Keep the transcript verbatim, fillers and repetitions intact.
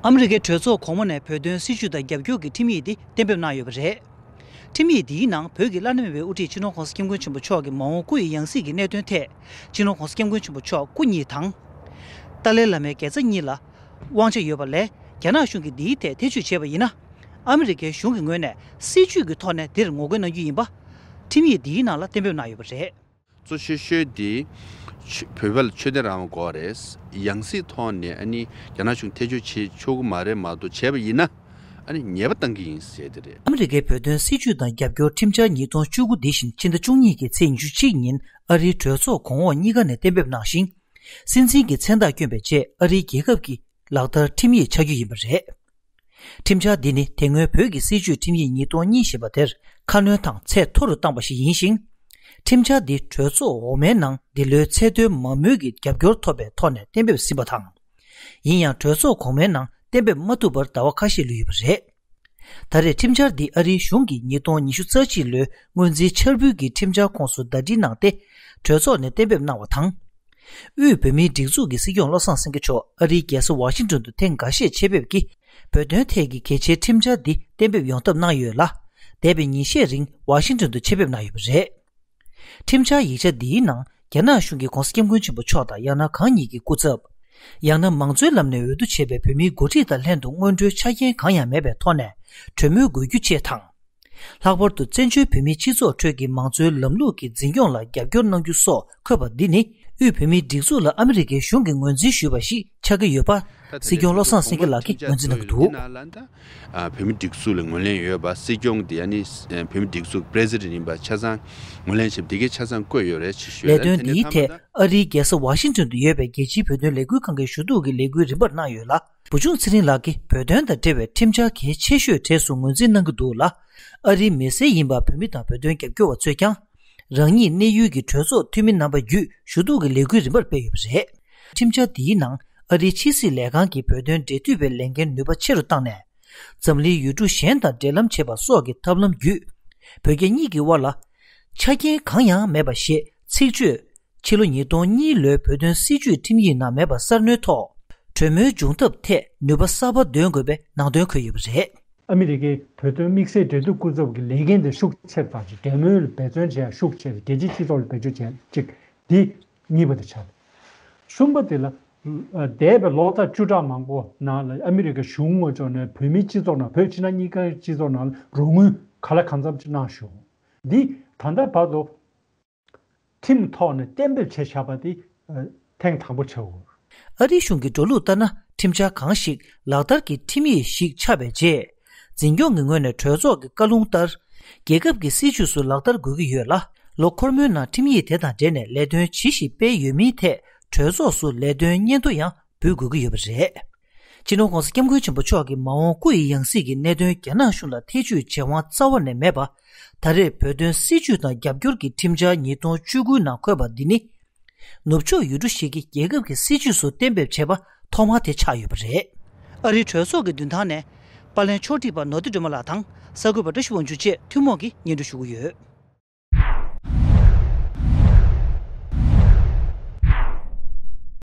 ཨ་མི་རི་ཀའི་གྲོས་ཚོགས་གོང་མ་ནས་བོད་དོན་སྲིད་བྱུས་དང་རྒྱབ་སྐྱོར་གྱི་ཁྲིམས་ཡིག་འདི་གཏན་འབེབས་གནང་ཡོད་པ་རེད། ཁྲིམས་ཡིག་འདིའི་ནང་བོད་ཀྱི་བླ་ན་མེད་པའི་དབུ་ཁྲིད་སྤྱི་ནོར་༸གོང་ས་༸སྐྱབས་མགོན་ཆེན་པོ་མཆོག་གི་མ་འོངས་སྐུ་ཡི་ཡང་སྲིད་ཀྱི་གནད་དོན་ཐད། སྤྱི་ནོར་༸གོང་ས་༸སྐྱབས་མགོན་ཆེན་པོ་མཆོག་སྐུ་ཉིད་དང་། ཏཱ་ལའི་བླ་མའི་དགེ་རྩ་གཉིས་ལ་དབང་ཆ་ཡོད་པ་ལས། རྒྱ་ནག་གཞུང་གིས་འདིའི་ཐད་ཐེ་བྱུས་བྱས་པ་ཡིན་ན། ཨ་མི་རི་ཀའི་གཞུང་གི་ངོས་ནས་སྲིད་བྱུས་ཀྱི་ཐོག་ནས་འདིར་ངོ་རྒོལ་གནང་རྒྱུ་ཡིན་པ། ཁྲིམས་ཡིག་འདིའི་ནང་ལ་གཏན་འབེབས་གནང་ཡོད་པ་རེད། གཙོ་ཆེ་ཤོས་དེ་ཆོས་བོད་པ་ལ་ཆོས་དད་རང་དབང་དགོས་པ་རེད། ཡང་སྲིད་ཐོག་ནས་ཨ་ནི་རྒྱ་ནག་གཞུང་ཐེ་བྱུས་བྱེད་ཆོག་གི་མ་རེད་མ་གཏོགས། བྱས་པ་ཡིན་ན་ཨ་ནི་ཉེས་པ་བཏང་གི་ཡིན་ཟེར་དེ་རེད། ཨ་མི་རི་ཀའི་བོད་དོན་སྲིད་བྱུས་དང་རྒྱབ་སྐྱོར་ཁྲིམས་འཆར་ཉིས་སྟོང་བཅུ་དགུ་འདི་བཞིན་ཕྱི་ཟླ་བཅུ་གཉིས་ཀྱི་ཚེས་ཉི་ཤུ་གཅིག་ཉིན་ཨ་རིའི་གྲོས་ཚོགས་གོང་འོག་གཉིས་ཀ་ནས་གཏན་འབེབས་གནང་ཞིང་། སྲིད་འཛིན་གྱི་མཚན་རྟགས་བསྐྱོན་པའི་རྗེས་ཨ་རིའི་རྒྱལ་ཁབ་ཀྱི་ལག་བསྟར་ཁྲིམས་ཡིག་ཆགས་རྒྱུ་ཡིན་པ་རེད། ཁྲིམས་འཆར་འདི་ནི་དེ་སྔོན་བོད་ཀྱི་སྲིད་བྱུས་ཁྲིམས་ཡིག་ཉིས་སྟོང་གཉིས་ཞེས་པ་དེར་ཁ་སྣོན་དང་ཚད་མཐོ་རུ་བཏང་པ་ཞིག་ཡིན་ཞིང་། ཁྲིམས་འཆར་འདི་གྲོས་ཚོགས་འོག་མའི་ནང་འདི་ལོའི་ཚེས་སྟོན་མང་མོས་ཀྱི་རྒྱབ་སྐྱོར་ཐོབ་པའི་ཐོག་ནས་གཏན་འབེབས་ཟིན་པ་དང་། ཡིན་ཡང་གྲོས་ཚོགས་གོང་མའི་ནང་གཏན་འབེབས་མ་ཐུབ་པར་ཟླ་བ་ཁ་ཤས་ལུས་ཡོད་པ་རེད། ད་རེས་ཁྲིམས་འཆར་འདི་ཨ་རིའི་གཞུང་གིས་ཉིས་སྟོང་ཉི་ཤུ་རྩ་གཅིག་ལོའི་སྔོན་རྩིས་འཆར་འབུལ་གྱི་ཁྲིམས་འཆར་ཁོངས་སུ་ཟླ་སྒྲིལ་གནང་སྟེ། གྲོས་ཚོགས་ནས་གཏན་འབེབས་གནང་བ་དང་། དབུས་བོད་མིའི་སྒྲིག་འཛུགས་ཀྱི་སྲིད་སྐྱོང་བློ་བཟང་སེང་གེ་མཆོག་ཨ་རིའི་རྒྱལ་ས་ཝ་ཤིང་ཏོན་དུ་ཐེངས་འགའ་ཤས་ཆེད་ཕེབས་ཀྱིས། བོད་དོན་ཐད་ཀྱི་གལ་ཆེའི་ཁྲིམས་འཆར་འདི་གཏན་འབེབས་ཡོང་ཐབས་གནང་ཡོད་ལ། འདས་པའི་ཉིན་ཤས་རིང་ཝ་ཤིང་ཏོན་དུ་ཆེད་ཕེབས་གནང་ཡོད་པ་རེད། ཁྲིམས་འཆར་ཡིག་ཆ་འདིའི་ནང་རྒྱ་ནག་གཞུང་གིས་༸གོང་ས་༸སྐྱབས་མགོན་ཆེན་པོ་མཆོག་དང་ཡང་ན་གང་ཉིད་ཀྱི་སྐུ་ཚབ། ཡང་ན་མང་གཙོའི་ལམ་ནས་འོས་བསྡུ་བྱས་པའི་བོད་མིའི་འགོ་ཁྲིད་དང་ལྷན་དུ་སྔོན་འགྲོའི་ཆ་རྐྱེན་གང་ཡང་མེད་པའི་ཐོག་ནས་གྲོས་མོལ་དགོས་རྒྱུ་བཅས་དང་། ལྷག་པར་དུ་བཙན་བྱོལ་བོད་མིའི་སྤྱི་ཚོགས་ཁྲོད་ཀྱི་མང་གཙོའི་ལམ་ལུགས་ཀྱི་འཛིན་སྐྱོང་ལ་རྒྱབ་སྐྱོར་གནང་རྒྱུ་སོགས་འཁོད་པ་འདི་ནི་དབུས་བོད་མིའི་སྒྲིག་འཛུགས་ལ་ཨ་མི་རི་ཀའི་གཞུང་གིས་ངོས་འཛིན་ཞུས་པ་ཞིག་ཆགས་ཀྱི་ཡོད་པ། སྲིད་སྐྱོང་བློ་བཟང་སེང་གེ་ལགས་ཀྱིས་ངོས་འཛིན་གནང་གི་འདུག། ཨ། བོད་མི་སྒྲིག་འཛུགས་ལ་ངོས་ལེན་ཡོད་པ། སྲིད་སྐྱོང་དེ་ཨ་ནི་བོད་མི་སྒྲིག་འཛུགས་པི་རེ་སི་ཌེན་ཊི་ཡིན་པ་ཆ་ཚང་ངོས་ལེན་བྱས་པ་དེ་གའི་ཆ་ཚང་བཀོད་ཡོད་རེད་ཅེས་ཞུས། ལས་དོན་འདིའི་ཐད་ཨ་རིའི་རྒྱལ་ས་ཝ་ཤིང་ཏོན་དུ་ཡོད་པའི་རྒྱལ་སྤྱིའི་བོད་དོན་ལས་འགུལ་ཁང་གི་ཞུ་གཏུག་གི་ལས་འགུལ་རིམ་པར་གནང་ཡོད་ལ། བུ་ཆུང་ཚེ་རིང་ལགས་ཀྱིས་བོད་དོན་དང་འབྲེལ་བའི་ཁྲིམས་འཆར་གལ་ཆེ་ཤོས་གྲས་སུ་ངོས་འཛིན་གནང་གི་འདུག་ལ། ཨ་རིའི་མི་སེར་ཡིན་པ་བོད་མི་དང་བོད་དོན་རྒྱབ་སྐྱོར་བ་ཚོས་ཀྱང་། རང་ཉིད་གནས་ཡུལ་གྱི་གྲོས་ཚོགས་འཐུས་མི་རྣམ་པ་བརྒྱུད་ཞུ་གཏུག་གི་ལས་འགུལ་རིམ་པར་སྤེལ་ཡོད་པ་རེད། ཁྲིམས་འཆར་འདིའི་ནང་ཨ་རིའི་ཕྱི་སྲིད་ལས་ཁང་གིས་བོད་དོན་འབྲེལ་མཐུད་པའི་ལས་འགན་ནུས་པ་ཆེ་རུ་བཏང་ནས། འཛམ་གླིང་ཡུལ་གྲུ་གཞན་དང་འབྲེལ་ལམ་བྱེད་པ་སོགས་ཀྱི་ཐབས་ལམ་བརྒྱུད། བོད་རྒྱ་གཉིས་ཀྱི་དབར་ལ་ཆ་རྐྱེན་གང་ཡང་མེད་པ་ཞེས་ཚིག་བརྗོད། ཕྱི་ལོ་ཉིས་སྟོང་གཉིས་ལོའི་བོད་དོན་སྲིད་བྱུས་ཁྲིམས་ཡིག་ནང་མེད་པ་གསར་སྣོན་ཐོག་གྲོས་མོལ་འབྱུང་ཐབས་ཐད་ནུས་པ་གསར་པ་འདོན་དགོས་པའི་ནང་དོན་འཁོད་ཡོད་པ་རེད། ཨ་མི་རི་ཀའི་བོད་དོན་དམིགས་བསལ་འབྲེལ་གཏུག་སྐུ་ཚབ་ཀྱི་ལས་འགན་དེ་ཤུགས་ཆེ་རུ་བཏང་ཞིང་། གྲོས་མོལ་ལ་འབད་བརྩོན་བྱེད་ཡ་ཤུགས་ཆེ་རུ། རྒྱལ་སྤྱིའི་སྤྱི་ཚོགས་ལ་བེད་སྤྱོད་བྱེད་ཡ་གཅིག་འདི་གཉིས་པ་དེ་ཆགས་འདུག། གསུམ་པ་དེ་ལ། འདས་པའི་ལོ་ལྟར་བཅུ་ཕྲག་མང་པོ་ནང་ལ་ཨ་མི་རི་ཀའི་གཞུང་ངོས་ཕྱོགས་ནས་བོད་མིའི་སྤྱི་ཚོགས་ནང་། བོད་ཕྱི་ནང་གཉིས་ཀའི་སྤྱི་ཚོགས་ནང་ལ་རོགས་དངུལ་ག་ལ་གང་འཚམ་ཅིག་གནང་བཞག། འདི་ད་ལྟ་བར་དུ་ཁྲིམས་ཐོག་ནས་གཏན་འབེབས་བྱས་བཞག་པ་དེ་ཐེངས་དང་པོ་ཆགས་ཡོད། ཨ་རིའི་གཞུང་གི་འགྲོ་ལུགས་ལྟར་ན། ཁྲིམས་འཆར་གང་ཞིག་ལག་བསྟར་གྱི་ཁྲིམས་ཡིག་ཞིག་ཆགས་པའི་རྗེས། འཛིན་སྐྱོང་གི་ངོས་ནས་གྲོས་ཚོགས་ཀྱི་བཀའ་ལུང་ལྟར། རྒྱལ་ཁབ་ཀྱི་སྲིད་བྱུས་སུ་ལག་བསྟར་དགོས་ཀྱི་ཡོད་ལ། ལོ་འཁོར་མོའི་ནང་ཁྲིམས་ཡིག་དེ་དང་འབྲེལ་ནས་ལས་དོན་ཇི་ཞིག་སྤེལ་ཡོད་མིན་ཐད་གྲོས་ཚོགས་སུ་ལས་དོན་སྙན་ཐོ་ཡང་འབུལ་དགོས་ཀྱི་ཡོད་པ་རེད། སྤྱི་ནོར་༸གོང་ས་༸སྐྱབས་མགོན་ཆེན་པོ་མཆོག་གི་མ་འོངས་སྐུ་ཡི་ཡང་སྲིད་ཀྱི་གནད་དོན་རྒྱ་ནག་གཞུང་ལ་ཐེ་བྱུས་བྱེད་དབང་རྩ་བ་ནས་མེད་པ། ད་རེས་བོད་དོན་སྲིད་བྱུས་དང་རྒྱབ་སྐྱོར་གྱི་ཁྲིམས་འཆར་ཉིས་སྟོང་བཅུ་དགུ་ནང་འཁོད་པ་འདི་ནི། ནུབ་ཕྱོགས་ཡུལ་གྲུ་ཞིག་གིས་རྒྱལ་ཁབ་ཀྱི་སྲིད་བྱུས་སུ་གཏན་འབེབས་བྱས་པ་ཐོག་མ་དེ་ཆགས་ཡོད་པ་རེད། ཨ་རིའི་གྲོས་ཚོགས་ཀྱི་མདུན་ཐང་ནས། པར་ལེན་ཕྱོགས་སྒྲིག་པ་ནོར་བདེ་སྒྲོལ་མ་ལགས་དང་གསར་འགོད་པ་བཀྲ་ཤིས་དབང་ཕྱུག་བཅས་ཐུན་མོང་གིས་སྙན་སྒྲོན་ཞུ་གི་ཡོད།